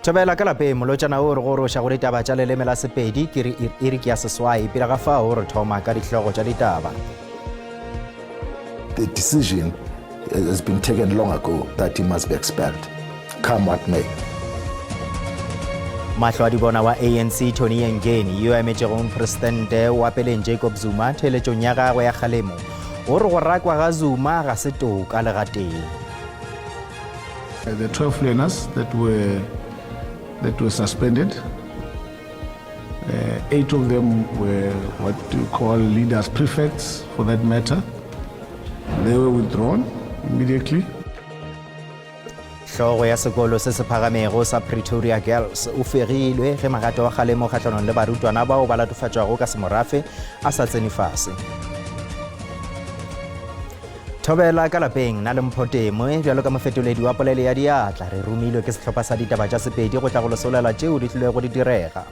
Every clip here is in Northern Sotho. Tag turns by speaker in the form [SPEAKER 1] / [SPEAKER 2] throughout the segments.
[SPEAKER 1] Thobela ka lapeng molotšana o re goroša go ditaba tša leleme la Sepedi ke re iri ke ya seswai pele ga fao re thoma ka dihlogo tša ditaba.
[SPEAKER 2] The decision has been taken long ago that he must be expelled, come what may.
[SPEAKER 1] Mahlo a dibona wa ANC Tony Yengeni yo a emetšego mopresidente wa peleng Jacob Zuma theeletšong ya gagwe ya kgalemo o re go rakwa ga Zuma ga se toka le gatee.
[SPEAKER 3] The 12 learners that were that were suspended, eight of them were what you call leaders, prefects for that matter. They were withdrawn immediately.
[SPEAKER 1] Hlogo ya sekolo se se phagamego sa Pretoria Girls o fegilwe ge magato wa kgalemo kgahlanong le barutwana bao ba latofatšwago ka semorafe a sa tsene fase. Thobela ka lapeng na le Mpho Temo bjalo ka mofetoledi wa polelo ya diatla re romilwe ke sehlopha sa ditaba tša Sepedi go tla go lesolela tšeo di tlilego di direga.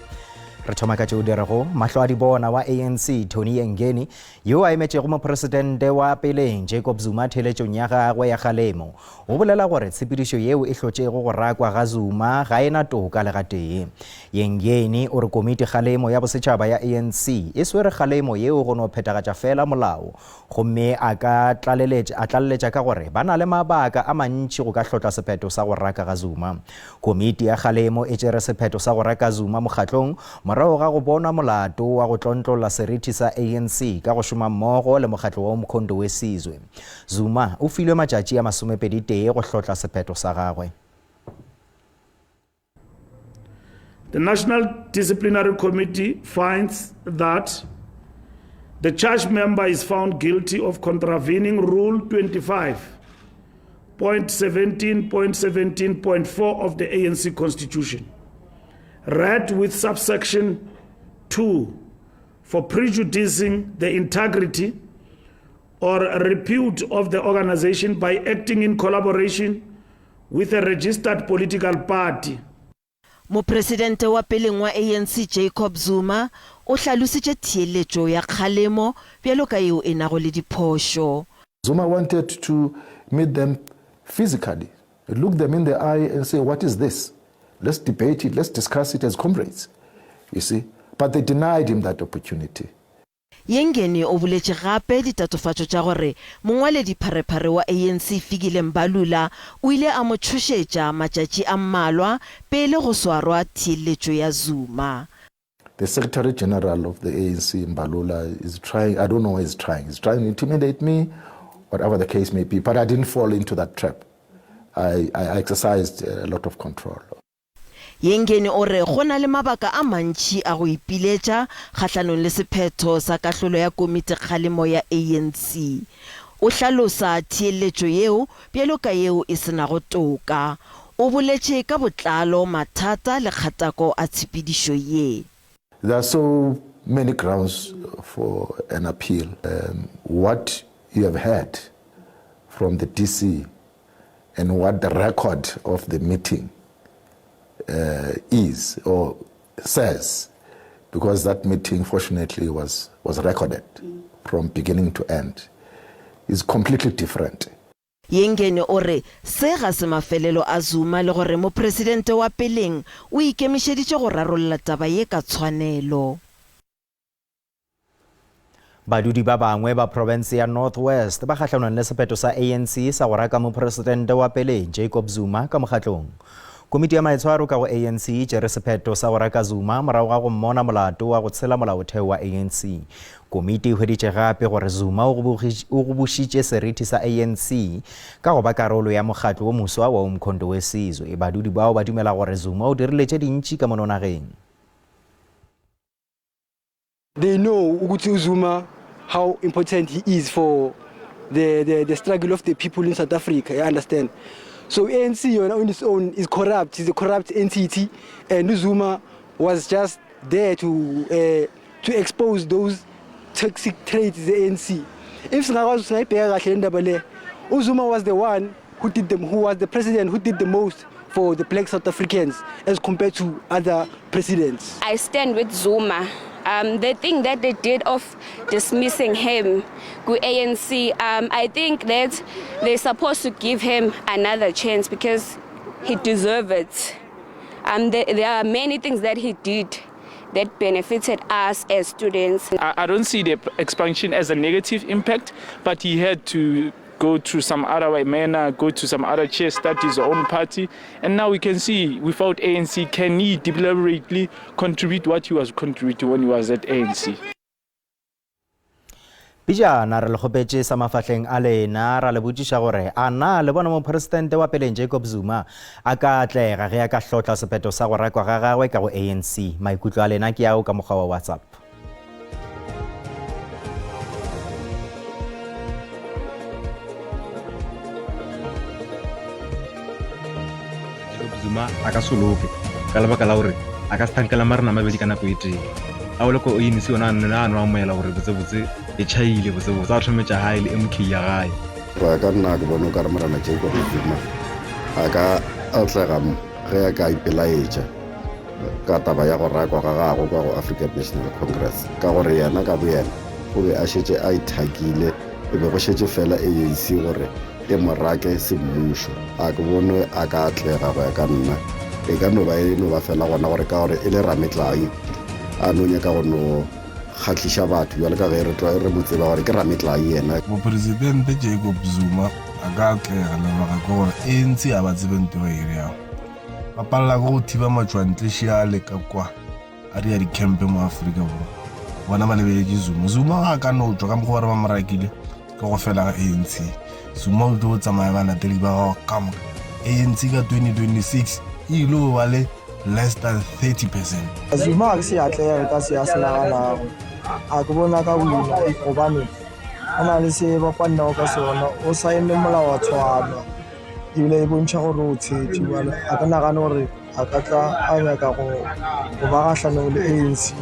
[SPEAKER 1] Re thoma ka tšeo di rego mahlo a dibona wa ANC Tony Yengeni yo a emetšego mopresidente wa peleng Jacob Zuma theeletšong ya gagwe ya kgalemo o bolela gore tshepedišo yeo e hlotšego go rakwa ga Zuma ga e na toka le gatee. Yengeni o re komiti kgalemo ya bosetšhaba ya ANC e swere kgalemo yeo go no phethagatša fela molao Gomme a ka tlaleletša, a tlaleletša ka gore ba na le mabaka a mantši go ka hlotla sephetho sa go raka ga Zuma. Komiti ya kgalemo e tšere sephetho sa go raka Zuma mokgatlong morago ga go bonwa molato wa go tlontlolla seriti sa ANC ka go šoma mmogo le mokgatlo wa Umkhonto we Sizwe. Zuma o filwe matšatši a masomepeditee go hlotla sephetho sa gagwe.
[SPEAKER 4] The National Disciplinary Committee finds that the charge member is found guilty of contravening Rule 25.17.17.4 of the ANC Constitution, read with subsection 2 for prejudicing the integrity or repute of the organization by acting in collaboration with a registered political party.
[SPEAKER 5] Mopresidente wa peleng wa ANC Jacob Zuma o hlalositše theeletšo ya kgalemo bjalo ka yeo e nago le diphošo.
[SPEAKER 2] Zuma wanted to meet them physically, look them in the eye and say, what is this? Let's debate it, let's discuss it as comrades, you see. But they denied him that opportunity.
[SPEAKER 5] Yengeni o boletše gape ditatofatšo tša gore mongwaledipharephare wa ANC Fikile Mbalula o ile a mo tšhošetša matšatši a mmalwa pele go swarwa theeletšo ya Zuma.
[SPEAKER 2] The Secretary General of the ANC Mbalula is trying, I don't know what he's trying, he's trying to intimidate me, whatever the case may be, but I didn't fall into that trap. I, I exercised a lot of control.
[SPEAKER 5] Yengeni o re go na le mabaka a mantši a go ipiletša kgahlanong le sephetho sa kahlolo ya komitikgalemo ya ANC. O hlalosa theeletšo yeo bjalo ka yeo e se nago toka. O boletše ka botlalo mathata le kgatako a tshepedišo ye.
[SPEAKER 2] There are so many grounds for an appeal. Um, what you have heard from the DC and what the record of the meeting uh, is or says, because that meeting, fortunately, was, was recorded from beginning to end, is completely different.
[SPEAKER 5] Yengeni o re se ga se mafelelo a Zuma le gore mopresidente wa peleng o ikemišeditše go rarolla taba ye ka tshwanelo.
[SPEAKER 1] Badudi ba bangwe ba profense ya North West ba kgahlanong le sephetho sa ANC sa go raka mopresidente wa peleng Jacob Zuma ka mokgatlong. Komiti ya maitshwaro ka go ANC e tšere sephetho sa go raka Zuma morago ga go mmona molato wa go tshela molaotheo wa ANC. Komiti e hweditše gape gore Zuma o gobošitše seriti sa ANC ka go ba karolo ya mokgatlo wo moswa wa Umkhonto we Sizwe. Badudi bao ba dumela gore Zuma o dirile tše dintši ka mono nageng.
[SPEAKER 6] They know ukuthi uZuma how important he is for the, the, the struggle of the people in South Africa, you understand? So ANC yona on its own is corrupt, is a corrupt entity and uZuma was just there to uh, to expose those toxic traits the ANC. If singakwazi singayibheka kahle le ndaba le, uZuma was the one who did them, who was the president who did the most for the black South Africans as compared to other presidents.
[SPEAKER 7] I stand with Zuma. Um, the thing that they did of dismissing him ku ANC, um, I think that they're supposed to give him another chance because he deserves it. Um, there, there are many things that he did that benefited us as students.
[SPEAKER 8] I, I don't see the expansion as a negative impact, but he had to go to some other way manner, go to some other chair, start his own party. And now we can see without ANC, can he deliberately contribute what he was contributing when he was at ANC?
[SPEAKER 1] Pejana re le kgopetše sa mafahleng a lena ra le botšiša gore a na le bona mopresidente wa peleng Jacob Zuma a ka atlega ge a ka hlotla sephetho sa go rakwa ga gagwe ka go ANC. Maikutlo a lena ke ao ka mokgwa wa WhatsApp.
[SPEAKER 9] Jacob Zuma a ka se loke ka lebaka la gore a ka se thankela marena a mabedi ka nako e tee a ole ko ANC yona a no amoela gore botsebotse e tšhaile botsebotse a thome tša gae le MK ya gae
[SPEAKER 10] go ya ka nna ke bone o ka re morena Jacob Zuma a ka atlega ge a ka ipelaetša ka taba ya go rakwa ga gagwe kwa go African National Congress ka gore yena ka boyena o be a šetše a ithakile e be go šetše fela ANC gore e mo rake semmušo. A ke bone a ka atlega go ya ka nna. E ka no ba e no ba fela gona gore ka gore e le rametlae a no nyaka go no kgahliša batho bjalo ka ge re tlo re mo tseba gore ke rametlae yena.
[SPEAKER 3] Mopresidente Jacob Zuma a ka atlega lebaka ke gore ANC a ba tsebe nto e bjang. Ba palela ke go thiba matšwantle šiale ka kwa a di ya dikhempe mo Afrika Borwa. Bona ba lebeletše Zuma. Zuma ga a ka no tšwa ka mokgwa ba re ba mo rakile ke go fela ga ANC. Zuma o tlo tsamaya balatedi ba gagwe ka moka. ANC ka 2026 e ile go ba le less than 30 percent.
[SPEAKER 11] Zuma a ke se atlege ka se a se naganago. A ke bona ka wina gobane go na le se ba kwannego ka sona. O saenne molao wa tshwana ebile e bontšha gore o tshetše. Bjale a ke nagane gore a ka tla a nyaka go ba gahlanong le ANC.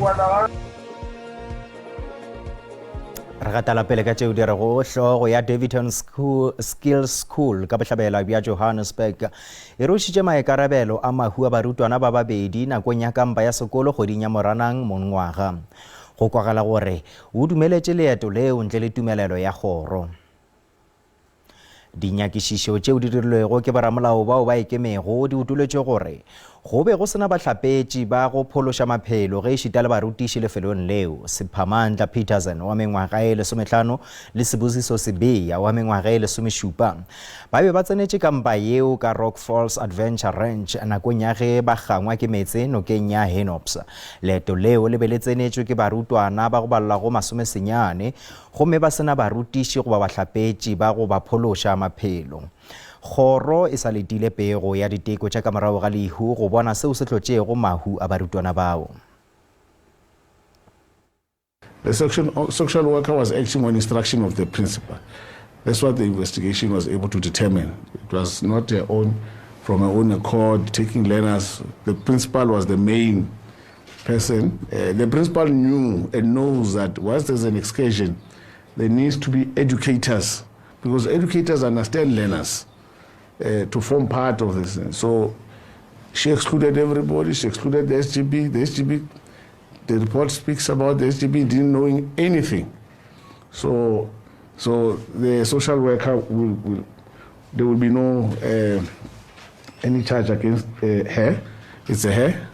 [SPEAKER 1] Re gatela pele ka tšeo di rego hlogo ya Daveyton School, Skills School ka bohlabela bja Johannesburg e rwešitše maikarabelo a mahu a barutwana ba babedi nakong ya kampa ya sekolo kgweding ya Moranang monngwaga. Go kwagala gore o dumeletše leeto leo ntle le tumelelo ya kgoro. Dinyakišišo tšeo di dirilwego ke boramolao bao ba ikemego di utolotše gore go be go se na bahlapetši ba go phološa maphelo ge ešita le barutiši lefelong leo. Siphamandla Petersen wa mengwaga e lesomehlano le Sibusiso Sibiya wa mengwaga e lesomešupa ba be ba tsenetše kampa yeo ka Rock Falls Adventure Ranch nakong ya ge ba gangwa ke meetse nokeng ya Hennops. Leeto leo le be le tsenetšwe ke barutwana ba go balelwa go masomesenyane gomme ba se na barutiši goba bahlapetši ba go ba phološa maphelo. Kgoro e sa letile pego ya diteko tša ka morago ga lehu go bona seo se hlotšego mahu a barutwana bao.
[SPEAKER 3] The social worker was acting on instruction of the principal. That's what the investigation was able to determine. It was not her own, from her own accord, taking learners. The principal was the main person. Uh, the principal knew and knows that once there's an excursion, there needs to be educators because educators understand learners uh, to form part of this. So she excluded everybody. She excluded the SGB. The SGB, the report speaks about the SGB didn't knowing anything. So, so the social worker will, will there will be no uh, any charge against uh, her. It's a her.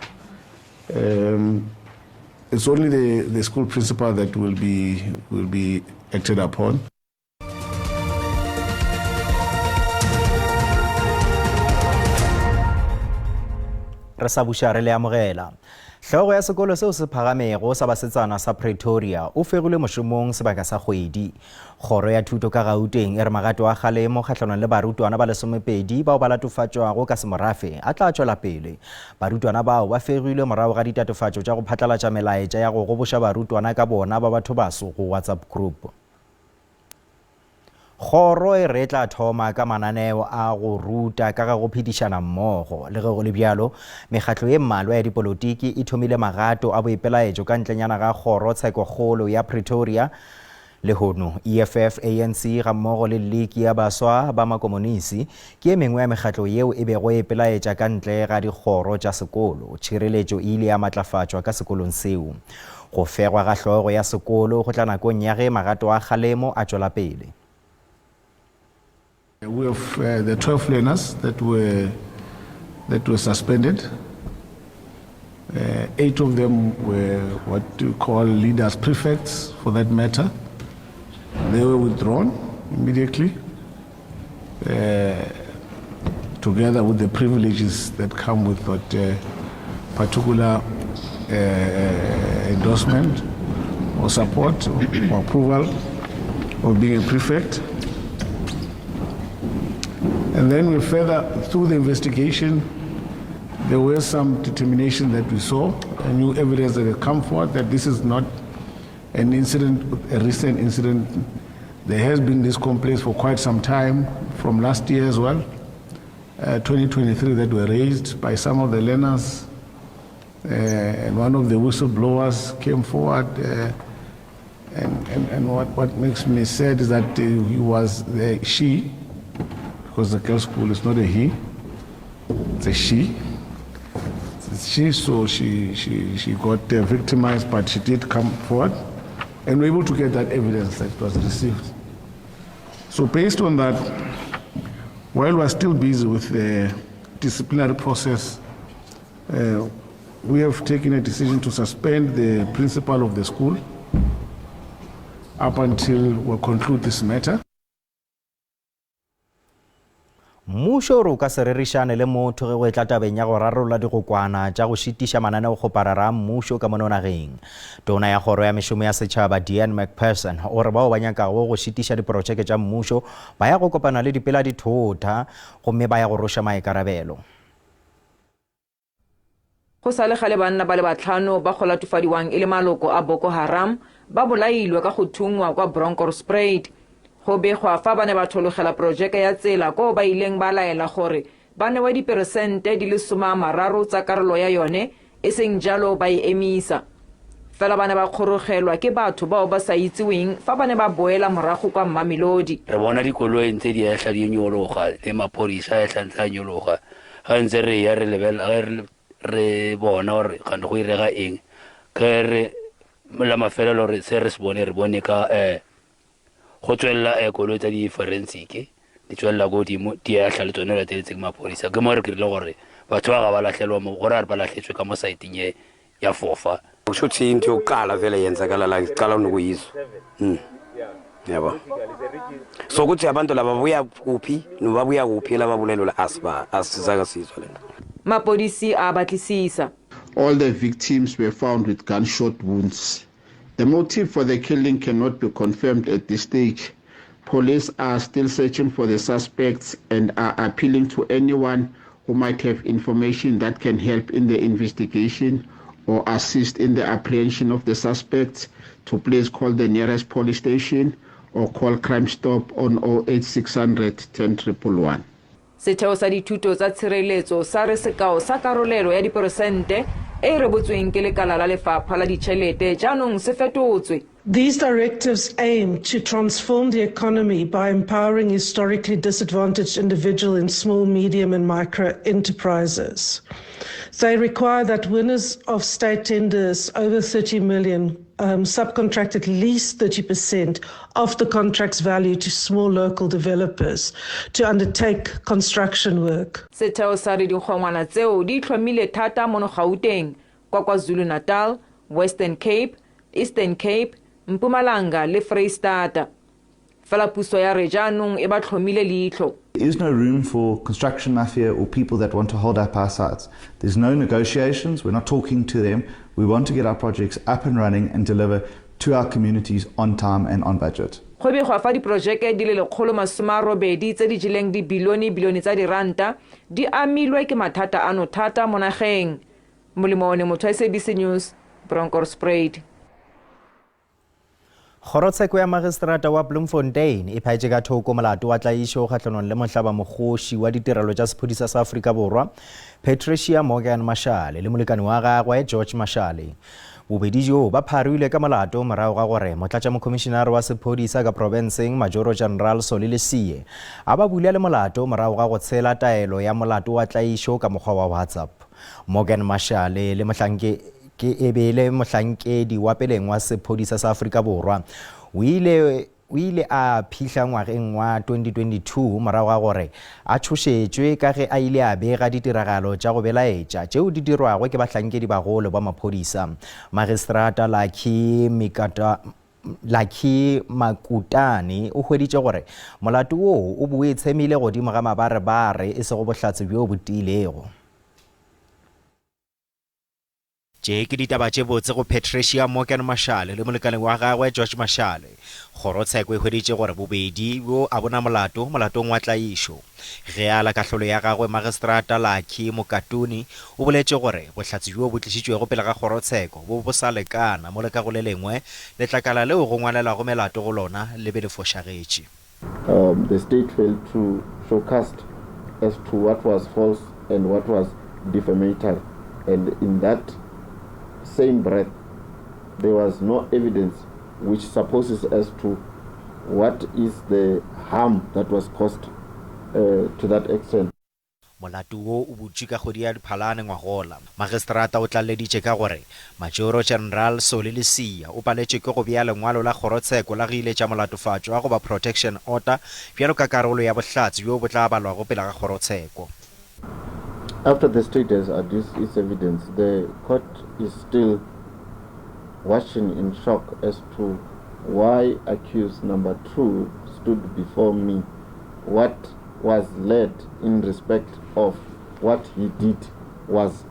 [SPEAKER 3] Um, it's only the, the school principal that will be will be acted upon.
[SPEAKER 1] Re sa buša re le amogela. Hlogo ya sekolo seo se phagamego sa basetsana sa Pretoria o fegilwe mošomong sebaka sa kgwedi. Kgoro ya Thuto ka Gauteng e re magato a kgalemo kgahlanong le barutwana ba lesomepedi bao ba latofatšwago ka semorafe a tla tšwela pele. Barutwana bao ba fegilwe morago ga ditatofatšo tša go phatlalatša melaetša ya go goboša barutwana ka bona ba bathobaso go WhatsApp group. Kgoro e re e tla thoma ka mananeo a go ruta ka ga go phedišana mmogo. Le ge go le bjalo, mekgatlo ye mmalwa ya dipolotiki e thomile magato a boipelaetšo ka ntlenyana ga Kgorotshekokgolo ya Pretoria Lehono, EFF, ANC gammogo le Liki ya Baswa ba Makomonisi ke e mengwe ya mekgatlo yeo e bego e ipelaetša ka ntle ga dikgoro tša sekolo. Tšhireletšo e ile ya matlafatšwa ka sekolong seo. Go fegwa ga hlogo ya sekolo go tla nakong ya ge magato a kgalemo a tšwela pele.
[SPEAKER 3] We have uh, the 12 learners that were, that were suspended. Uh, eight of them were what you call leaders, prefects for that matter. They were withdrawn immediately, uh, together with the privileges that come with that uh, particular uh, endorsement or support or approval of being a prefect. And then we further, through the investigation, there were some determination that we saw, a new evidence that had come forward that this is not an incident, a recent incident. There has been this complaint for quite some time, from last year as well, uh, 2023, that were raised by some of the learners. Uh, and one of the whistleblowers came forward. Uh, and, and, and what, what makes me sad is that uh, he was the she, because the girls' school is not a he, it's a she. It's she, so she, she, she got uh, victimized, but she did come forward and we were able to get that evidence that was received. So based on that, while we're still busy with the disciplinary process, uh, we have taken a decision to suspend the principal of the school up until we conclude this matter.
[SPEAKER 1] Mmušo o re o ka se rerišane le motho ge go etla tabeng ya go rarolla digokwana tša go šitiša mananeokgoparara a mmušo ka mono nageng. Tona ya Kgoro ya Mešomo ya Setšhaba Deanne McPherson o re bao ba nyakago go šitiša diprotšeke tša mmušo ba ya go kopana le dipela dithota gomme ba ya go roša maikarabelo.
[SPEAKER 12] Go sa le gale banna ba le batlhano ba go latofadiwang e le maloko a Boko Haram ba bolailwe ka go thunngwa kwa Bronkhorstspruit. Go begwa fa ba ne ba thologela porojeke ya tsela koo ba ileng ba laela gore ba newe diperesente di le 30 tsa karolo ya yone e seng jalo ba e emisa. Fela ba ne ba kgorogelwa ke batho bao ba sa itseweng fa ba ne ba boela morago kwa Mamelodi.
[SPEAKER 13] Re bona dikoloi ntse di ehla di nyologa le maphodisa a ehla ntse a nyologa. Ge ntse re ya re lebelela, ge re, re bona gore gante go irega eng, ge re la mafelelo re se re se bone, re bone ka um go tswelela um koloi tsa di-forensic di tswelela ko godimo di ehla le tsone lateletse ke maphodisa. Ke mo re kry-ile gore batho ba ga ba lahlelwa mo, gore a re ba lahletswe ka mo saeteng ye ya fofa.
[SPEAKER 14] Kusho ukuthi into yokuqala vele yenzakala la ngiqala nokuyizwa. Mm. Yabo. So ukuthi abantu laba babuya kuphi nobabuya kuphi laba bulelo la asiba asizaka sizwa lento.
[SPEAKER 12] Mapodisi a batlisisa.
[SPEAKER 15] All the victims were found with gunshot wounds. The motive for the killing cannot be confirmed at this stage. Police are still searching for the suspects and are appealing to anyone who might have information that can help in the investigation or assist in the apprehension of the suspects to please call the nearest police station or call Crime Stop on 08600 10 111.
[SPEAKER 12] Setheo sa Dithuto tsa Tshireletso sa re sekao sa karolelo ya diperesente e e rebotsweng ke lekala la lefapha la ditšhelete jaanong se fetotswe.
[SPEAKER 16] These directives aim to transform the economy by empowering historically disadvantaged individual in small, medium and micro enterprises. They require that winners of state tenders over 30 million um, subcontract at least 30% of the contract's value to small local developers to undertake construction work.
[SPEAKER 12] Setheo sa re dikgongwana tseo di itlhomile thata mono Gauteng, kwa KwaZulu-Natal, Western Cape, Eastern Cape, Mpumalanga le Freistata. Fela puso ya re jaanong e ba tlhomile leitlho.
[SPEAKER 17] There is no room for construction mafia or people that want to hold up our sites. There's no negotiations, we're not talking to them. We want to get our projects up and running and deliver to our communities on time and on budget.
[SPEAKER 12] Go begwa fa diporojeke di le 180 tse di jeleng dibilione-bilione tsa diranta di amilwe ke mathata ano thata mo nageng. Molemo one motho SABC News, Bronkhorstspruit.
[SPEAKER 1] Kgorotsheko ya Magistrata wa Bloemfontein e phaetše ka thoko molato wa tlaišo kgahlanong le mohlabamokgoši wa ditirelo tša sephodisa sa Afrika Borwa Patricia Morgan Mashale le molekane wa gagwe George Mashale. Bobedi bjoo ba pharilwe ka molato morago ga gore motlatšamokhomišinare wa sephodisa ka profenseng Majoro General Solly Lesie a ba bulele molato morago ga go tshela taelo ya molato wa tlaišo ka mokgwa wa WhatsApp. Morgan Mashale le mohlanke ke e be e le mohlankedi wa peleng wa sephodisa sa Afrika Borwa o ile. O ile a phihla ngwageng wa 2022 morago ga gore a tšhošetšwe ka ge a ile a bega ditiragalo tša go belaetša tšeo di dirwago ke bahlankedibagolo ba maphodisa. Magistrata Lucky Mikata, Lucky Makutani o hweditše gore molato woo o bo o itshemile godimo ga mabarebare e sego bohlatse bjo bo tiilego. Tše ke ditaba tše botse go Patricia Morgan Mashale le molekane wa gagwe George Mashale. Kgorotsheko e hweditše gore bobedi bjo a bo na molato molatong wa tlaišo. Ge a ala kahlolo ya gagwe, Magistrata Lucky Mokatuni o boletše gore bohlatse bjo bo tlišitšwego pele ga kgorotsheko bo bo sa lekana mola ka go le lengwe letlakala leo go ngwalelwago melato go lona le be le fošagetše.
[SPEAKER 15] Um, the state failed to show cast as to what was false and what was defamatory. And in that same breath, there was no evidence which supposes as to what is the harm that was caused uh, to that extent.
[SPEAKER 1] Molato wo o butšwe ka kgwedi ya Diphalane ngwagola. Magistrata o tlaleleditše ka gore Majoro General Solly Lesia o paletšwe ke go bea lengwalo la kgorotsheko la go iletša molatofatšwa goba protection order bjalo ka karolo ya bohlatse bjo bo tla balwago pele ga kgorotsheko.
[SPEAKER 15] After the state has adduced its evidence, the court is still watching in shock as to why accused number 2 stood before me, what was led in respect of what he did was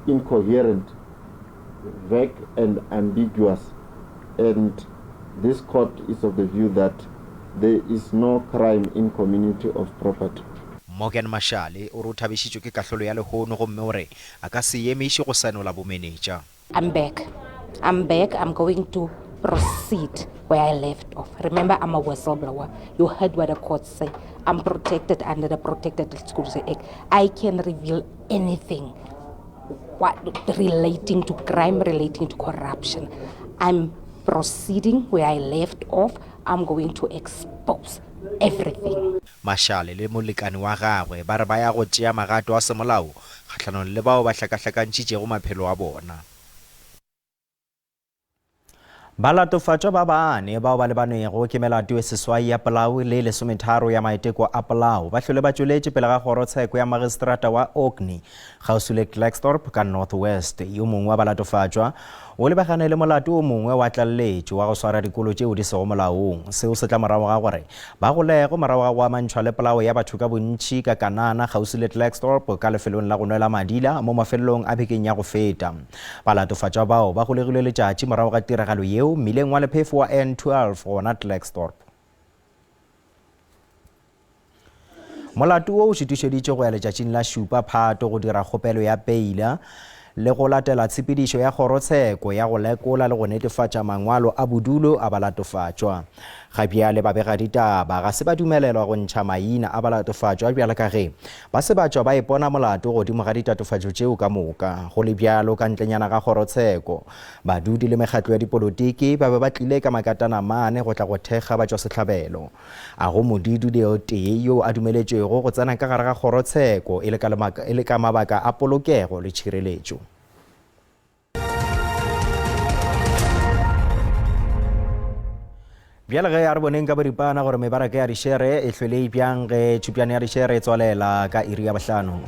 [SPEAKER 15] incoherent, vague and ambiguous and this court is of the view that there is no crime in community of property.
[SPEAKER 1] Morgan Mashale o re o thabišitšwe ke kahlolo ya lehono gomme o re a ka se emiše go senola bomenetša.
[SPEAKER 18] I'm back. I'm back. I'm going to proceed where I left off. Remember, I'm a whistleblower. You heard what the court say. I'm protected under the Protected Disclosure Act. I can reveal anything what, relating to crime, relating to corruption. I'm proceeding where I left off. I'm going to expose everything.
[SPEAKER 1] Mashale le molekane wa gagwe ba re ba ya go tšea magato a semolao kgahlanong le bao ba hlakahlakantšhitšego maphelo a bona. Balatofatšwa ba bane bao ba lebanwego ke melato e seswai ya polao le lesometharo ya maiteko a polao ba hlole ba tšweletše pele ga kgorotsheko ya magistrata wa Orkney kgauswi le Klerksdorp ka North West. Yo mongwe wa balatofatšwa o lebagane le molato o mongwe wa tlaleletšo wa go swara dikolo tšeo di sego molaong. Seo se tla morago ga gore ba golego morago ga go amantšhwa le polao ya batho ka bontši ka Kanana kgauswi le Klerksdorp ka lefelong la go nwela madila mo mafelelong a bekeng ya go feta. Balatofatšwa bao ba golegilwe letšatši morago ga tiragalo yeo mmileng wa lephefo wa N12 gona Klerksdorp. Molato wo o šutišeditšwe go ya letšatšing la šupa Phato go dira kgopelo ya peila le go latela tshepedišo ya kgorotsheko ya go lekola le go netefatša mangwalo a bodulo a balatofatšwa. Ga bjale babegaditaba ga se ba dumelelwa go ntšha maina a balatofatšwa bjalo ka ge ba se ba tšwa ba ipona molato godimo ga ditatofatšo tšeo ka moka. Go le bjalo, ka ntlenyana ga kgorotsheko, badudi le mekgatlo ya dipolotiki ba be ba tlile ka makatana mane go tla go thekga batšwasehlabelo. A go modudi le o tee yo a dumeletšwego go tsena ka gare ga kgorotsheko e le ka, e le ka mabaka a polokego le tšhireletšo. Bjale ge a re boneng ka boripana gore mebaraka ya dišere e hlwele bjang ge tšhupjane ya dišere e tswalela ka iri ya bohlano.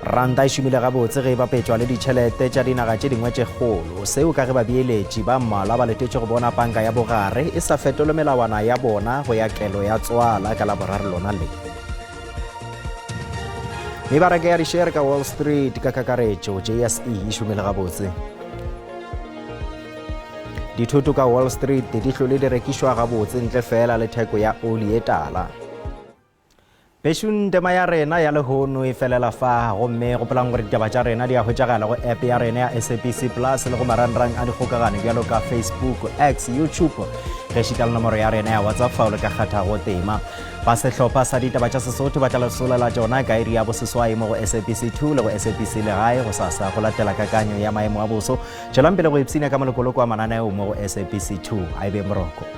[SPEAKER 1] Ranta e šomile gabotse ge e bapetšwa le ditšhelete tša dinaga tše dingwe tše kgolo. Seo ka ge babeeletši ba mmalwa ba letetše go bona panka ya bogare e sa fetole melawana ya bona go ya kelo ya tswala ka Laboraro lona le. Mebaraka ya dišere ka Wall Street ka kakaretšo, JSE, e šomile gabotse. Dithoto ka Wall Street di hlole di rekišwa gabotse ntle fela le theko ya oli e tala. Bešung tema ya rena ya lehono e felela fa, gomme gopolang gore ditaba tša rena di a hwetšagala go app ya rena ya SABC Plus le go marangrang a dikgokagano bjalo ka Facebook, X, YouTube, gešita le nomoro ya rena ya WhatsApp fa o le ka kgathago tema. Ba sehlopha sa ditaba tša Sesotho ba tla le solela tšona ka iri ya boseswai mo go SABC 2 le go SABC Legae gosasa go latela kakanyo ya maemo a boso. Tšwelang pele go ipshina ka molokoloko wa mananeo mo go SABC 2. A e be moroko.